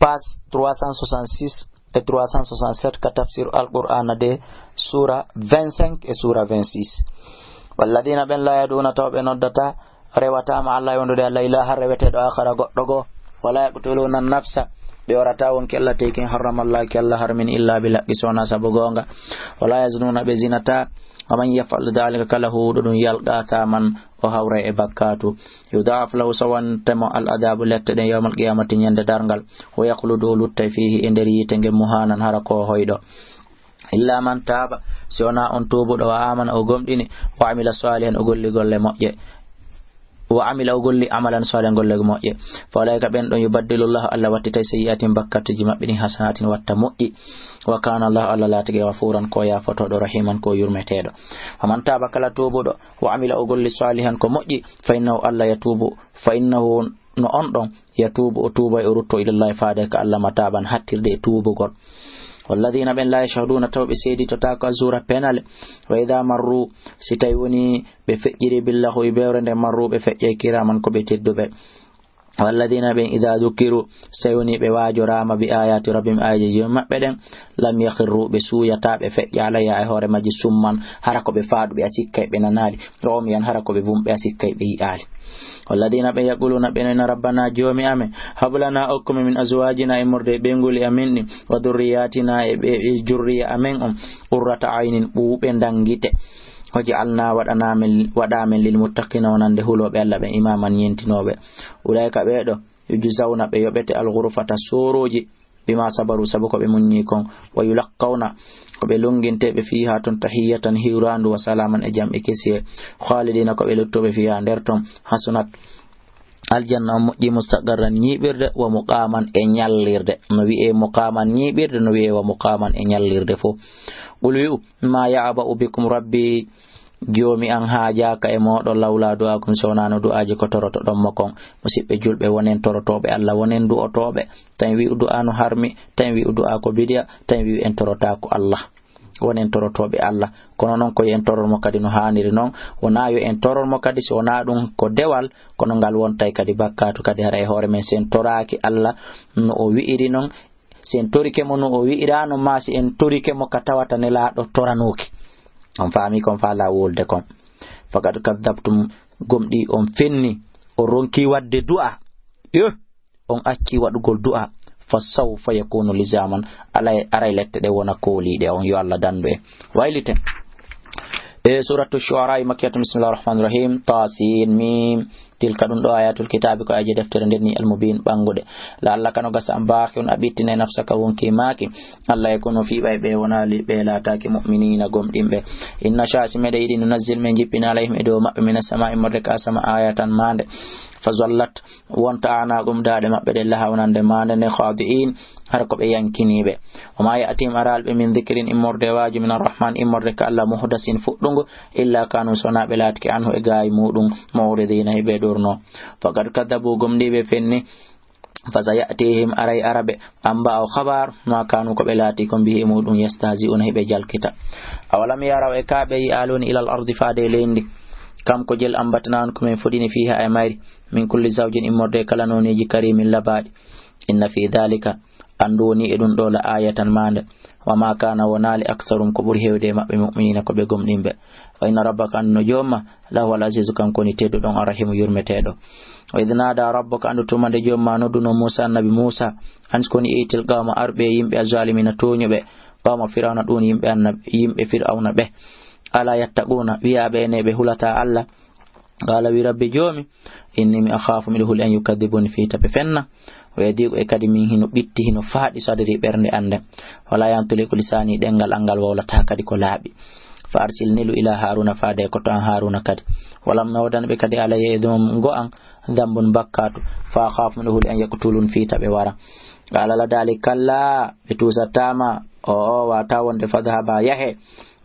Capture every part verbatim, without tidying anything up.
page trois cent soixante-six e trois cent soixante-sept ka tafsir Alqur'aana de, suura vingt-cinq e suura vingt-six. Walladina ɓen la yad'una taw ɓe noddata, rewata ma Allah e wondude Allah ilaha reweteɗo akhara goɗɗo goo. Wala yaqtuluna nafsa, ɓe orata wonki Allah tekin harrama Allah ki Allah harmini illa bil haqqi sona sabu goonga. Wala yaznuna ɓe zinata. Wa man yaf'al dhalika kala huuɗo ɗum yalqa thaman o hawra e bakkatu. Yudha'af lahu sawantemo al adabu lette ɗen yawmal qiyamati ñande darngal. Wa yakhludu o luttay fihi e nder yiite ngen muhanan hara ko hoyɗo. Illa man taaba, si wonaa on tuubuɗo, wa amana o gomɗini, wa amila salihan o golli golle moƴƴe, wa amila o golli amalan salihan golle moƴƴe, fa ulaika ɓen ɗon yubaddilullahu Allah wattitay sayyi'atin bakkatuji maɓɓe ɗin hasanatin watta moƴƴi, wa kana Allahu Allah laatike ghafuran ko yaafotoɗo rahiman ko yurmeteɗo. Wa man taaba kala tuubuɗo, wa amila o golli salihan ko moƴƴi, fa innahu Allah yatubu, fa innahu no on ɗon, yatuubu, o tuubay, o rutto ilallahi faade ka Allah ma taaban hattirde e tuubugol. Walladina ɓen la yashhaduna taw ɓe seeditotaako azura penale. Wa ida marru, si tawi woni ɓe feƴƴiri billahwi bewre nde marru ɓe feƴƴay kiraman ko ɓe tedduɓe. Walladina ɓen ida dukiru, si tawi woni ɓe waajoraama bi ayati rabbim ayaji joomi maɓɓe ɗen, lam yakhirru ɓe suuyata ɓe feƴƴa alayha e hoore majji summan hara ko ɓe faaɗuɓe a sikkay ɓe nanaali. Ɗo mi yan hara ko ɓe bumɓe a sikkay ɓe yi'aali. Walladina ɓe yaquluna ɓe noyna rabbana joomi amen, hablana okkumen min azwajina e morde e ɓeynguuli amen ɗin, wa dhurriyatina e ɓe e jurriya amen on, qurrata aynin ɓuuɓe ndangite. Waj'alna waɗanamen waɗamen lil muttaqina wonande hulooɓe Allah ɓen imaman ñentinoɓe. Ulaika ɓeeɗo yujzawna ɓe yoɓete al ghurfata soorooji bima sabaru sabu ko ɓe muññi kon. Wa yulaqqawna ko ɓe lunginteɓe fiha ton tahiyatan hiwrandu wa salaman e jam e kesiye. Khalidina ko ɓe luttuɓe fiha nder ton. Hasunat aljanna on moƴƴi mustaqarran ñiiɓirde wa muqaman e ñallirde. No wi'e muqaman ñiiɓirde, no wi'e wa muqaman e ñallirde fof. Qul wi'u ma ya'ba'u bikum rabbi, joomi an haajaaka e mooɗon lawla du'aakum si wonaano du'aaji ko torotoɗon mo kon. Musiɓɓe julɓe, wonen torotooɓe Allah, wonen du'otooɓe. Tan wi'u du'aa no harmi, tan wi'u du'aa ko bidiya, tan wi'u en torotaako Allah. Wonen torotooɓe Allah. Kono noon ko yo en toror mo kadi no haaniri noon. Wonaa yo en toror mo kadi si wonaa ɗum ko dewal, kono ngal wontay kadi bakkaatu kadi hara e hoore men si en toraaki Allah no o wi'iri noon. Si en torike mo no o wi'iraano, maa si en torike mo ka tawata Nelaaɗo toranooki. On faami kon faalaa wolde kon. Faqad kaddabtum, gomɗii on fenni, on ronkii waɗde du'a. Yo, on accii waɗugol du'a. Fa sawfa yakunu lizaman, alay, aray lette ɗe wona kooliiɗe on. Yo Allah dandu en. Wayliten. E Suratu Shu'ara, Makkiyatun, bismillahir rahmanir rahim. Ta sin mim. Tilka ɗum ɗo ayatul kitaabi ko ayaji deftere nden ni al-mubin ɓannguɗe. La'allaka no gasa an baaqi'un a ɓittinay nafsaka wonki maaki. Allah e kono fii ɓay ɓe wonaali ɓe laataaki mu'miniina gomɗinɓe. Inna sha si meɗe yiɗi nunazzil men jippina alayhim e dow maɓɓe mina samaa'i morde ka sama ayatan maande. Fa zallat wonta anaqum daaɗe maɓɓe ɗen laha wonande maande nde khadi'in. Hara ko ɓe yankiniiɓe. Wa ma ya'tihim araali ɓe min dhikrin immorde waaju min arrahman immorde ka Allah muhdasin fuɗɗungu illa kanu sona ɓe laatike anhu e gaayi muɗum mu'ridina hiɓe ɗurno. Faqad kadhabu gomɗiiɓe fenni. Fa sa ya'tihim aray araɓe amba aw khabar ma kanu ko ɓe laati kon bihi e muɗum yastahzi'una hiɓe jalkita. Awalam yaraw e ka ɓe yi'aloni ilal ardi faade e leydi. Kam ko jel ambatana on ko min fuɗini fiha e mayri min kulli zawjin immorde kala noneeji karimin labaaɗi. Inna fi dhalika, anndu woni e ɗum ɗo la ayatan maande. Wa ma kana wonaali aktharum ko ɓuri heewde e maɓɓe mu'minina ko ɓe gomɗinɓe. Wa inna rabbaka anndu no joomma lahuwal azizu kanko woni tedduɗon arrahimu yurmeteɗo. Wa idh nada rabbuka anndu tuma nde joomma nodduno Musa annabi Musa. An ko woni itil qawma arɓe yimɓe azzalimina tooñuɓe. Qawma fir'auna ɗum yimɓe annabi yimɓe fir'auna ɓe. Ala yattaquna wi'aɓe ene ɓe hulata Allah. Qala wi rabbi joomi. Inni mi akhafu miɗo huli an yukadibuni fii taɓe fenna. Wa yadiqu e kadi min hino ɓitti hino faaɗi sadri ɓernde an nden. Wala yantaliqu lisani ɗengal an ngal wawlata kadi ko laaɓi. Fa arsil nelu ila Haruna faade ko to an Haruna kadi. Walam no wodan ɓe kadi alayya e dum ngo an dambun bakkatu. Fa akhafu miɗo huli an yaqtulun fii taɓe wara. Qala la dali kalla ɓe tusatama o o wata wonde fadhhaba yahe.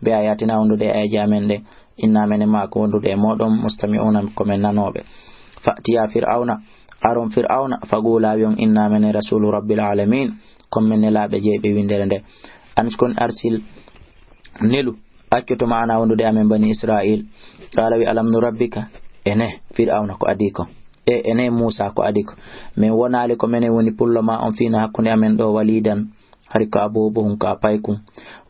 Be ayatina wondude e ayaji amen ɗen. Inna menen ma ko wondude e moɗon mustami'una ko men nanoɓe. Fa'tiya fir'auna aron fir'auna faqula wi'on inna menen rasulu rabbil alamin. Kon men nelaaɓe jeyɓe windere nde. An kon arsil nelu accoto ma'ana wondude amen bani Israil. Qala wi alam nu rabbika ene fir'auna ko adi kon. E, enen Muusa ko adi ko. Min wonaali ko menen woni pullo ma on fiina hakkunde amen ɗo walidan. Hari ko a boobo hun ko a paykun.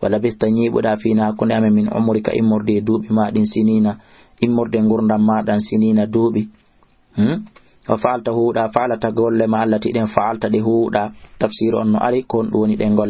Wa labista ñiiɓuɗa fiina hakkunde amen min umurika immorde e duuɓi ma ɗin siniina. Immorde ngurdam ma ɗan siniina duuɓi. Hmm? Wa faalta huuɗa, faalata golle ma allati ɗen faalta ɗe huuɗa. Tafsir on no ari, ko on ɗum woni ɗen golle.